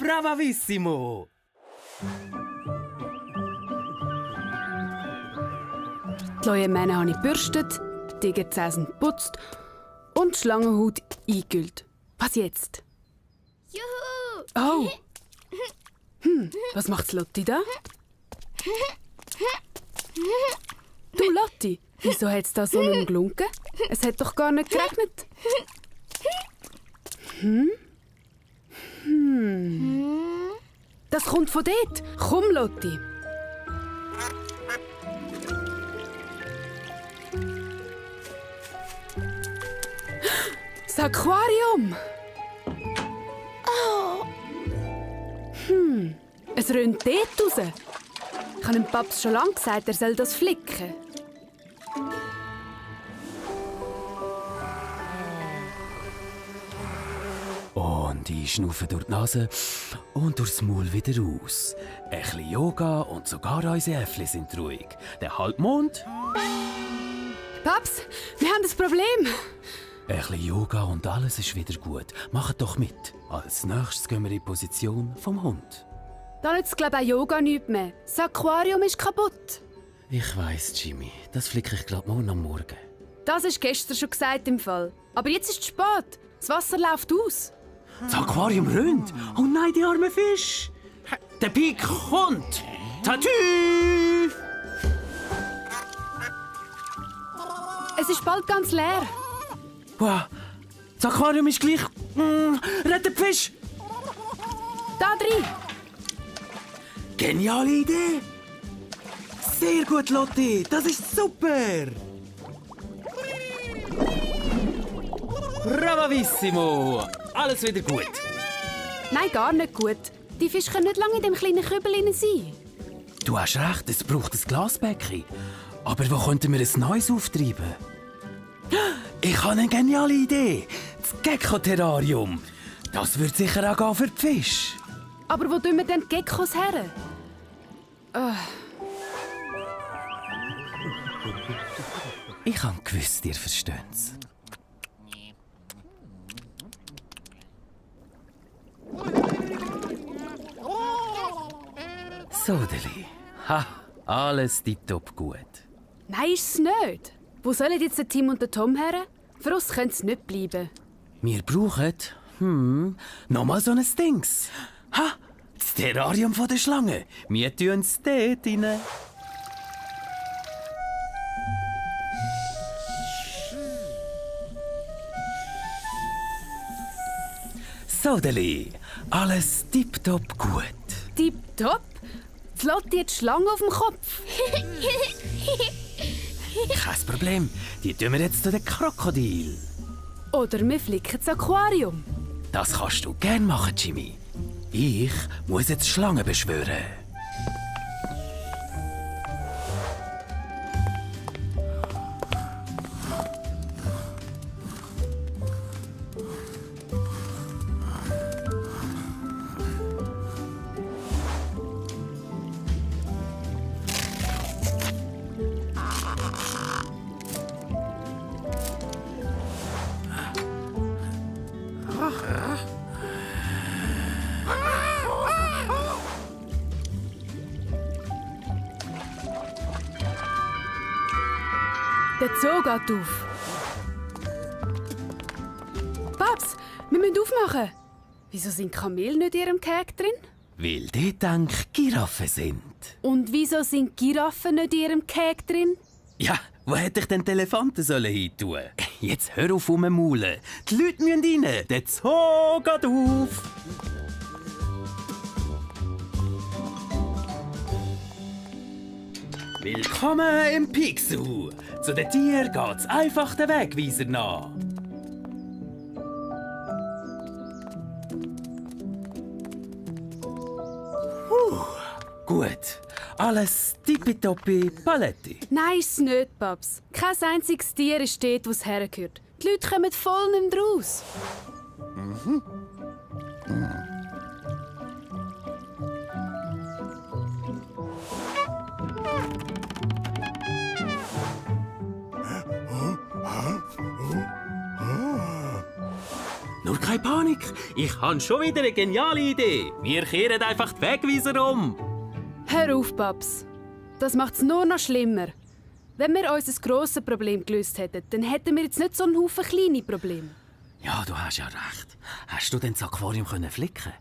Bravissimo! Die Leuen habe ich gebürstet, die Tigerzähne geputzt und die Schlangenhaut eingekühlt. Was jetzt? Juhu! Oh! Was macht Lotti da? Du Lotti, wieso hat es da so nicht gelunken? Es hat doch gar nicht geregnet. Das kommt von dort. Komm, Lotti. Das Aquarium. Es rinnt dort raus. Ich habe dem Paps schon lange gesagt, er soll das flicken. Und einschnaufen durch die Nase und durchs Maul wieder aus. Ein bisschen Yoga und sogar unsere Äffli sind ruhig. Der Halbmond, Paps, wir haben ein Problem. ein bisschen Yoga und alles ist wieder gut. Macht doch mit. Als nächstes gehen wir in die Position vom Hund. Da nützt, glaube ich, auch Yoga nichts mehr. Das Aquarium ist kaputt. Ich weiss, Jimmy. Das flicke ich glaub morgen am Morgen. Das ist gestern schon gesagt im Fall. Aber jetzt ist es spät. Das Wasser läuft aus. Das Aquarium rinnt. Oh nein, die armen Fisch. Der Pik kommt. Tatü! Es ist bald ganz leer. Wow. Das Aquarium ist gleich... rettet die Fisch. Da drin. Geniale Idee. Sehr gut, Lotti. Das ist super. Bravissimo. Alles wieder gut. Nein, gar nicht gut. Die Fische können nicht lange in dem kleinen Kübel sein. Du hast recht, es braucht ein Glasbecken. Aber wo könnten wir ein neues auftreiben? Ich habe eine geniale Idee. Das Gecko-Terrarium. Das wird sicher auch gehen für die Fische. Aber wo tun wir denn die Geckos her? Ich habe gewusst, ihr versteht's. So, Deli. Ha, alles tipptopp gut. Nein, ist es nicht. Wo sollen jetzt der Tim und der Tom her? Für uns können es nicht bleiben. Wir brauchen, nochmal so ein Dings. Ha, das Terrarium von der Schlange. Wir tun es dort rein. So, Deli. Alles tipptopp gut. Tipptopp. Die Lotti hat die Schlange auf dem Kopf. Kein Problem. Die tun wir jetzt zu den Krokodil. Oder wir flicken das Aquarium. Das kannst du gern machen, Jimmy. Ich muss jetzt Schlangen beschwören. Der Zoo geht auf. Paps, wir müssen aufmachen. Wieso sind Kamele nicht in ihrem Käfig drin? Weil die denk Giraffen sind. Und wieso sind Giraffen nicht in ihrem Käfig drin? Ja, wo hätte ich denn die Elefanten hin tun? Jetzt hör auf rummaulen. Die Leute müssen rein. Der Zoo geht auf. Willkommen im Pixu. Zu den Tieren geht's einfach den Wegweiser nach. Gut. Alles tippitoppi Paletti. Nein, ist es nicht, Paps. Kein einziges Tier ist dort, wo es hergehört. Die Leute kommen voll nicht mehr raus. Nur keine Panik. Ich habe schon wieder eine geniale Idee. Wir kehren einfach die Wegweiser um. Hör auf, Paps. Das macht es nur noch schlimmer. Wenn wir unser grosses Problem gelöst hätten, dann hätten wir jetzt nicht so einen Haufen kleine Probleme. Ja, du hast ja recht. Hast du denn das Aquarium flicken?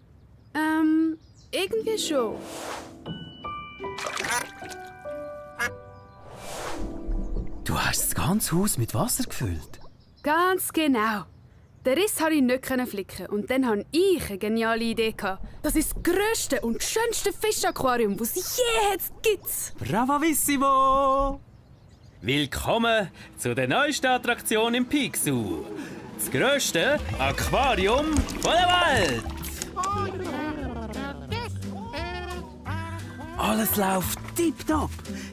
Irgendwie schon. Du hast das ganze Haus mit Wasser gefüllt. Ganz genau. Den Riss konnte ich nicht flicken. Und dann hatte ich eine geniale Idee. Das ist das grösste und schönste Fischaquarium, das es je gibt. Bravissimo! Willkommen zu der neuesten Attraktion im Picsou. Das grösste Aquarium der Welt! Alles läuft tipptopp.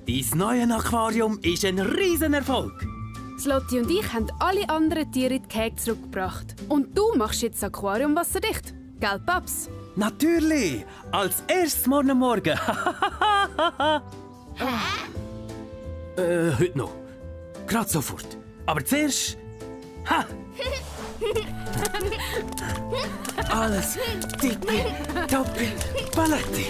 Dein neues Aquarium ist ein Riesenerfolg. Lotti und ich haben alle anderen Tiere in die Käge zurückgebracht. Und du machst jetzt das Aquarium wasserdicht. Gell, Paps? Natürlich! Als erstes morgen Morgen. Heute noch. Gerade sofort. Aber zuerst... Ha! Alles tippi, toppi, paletti.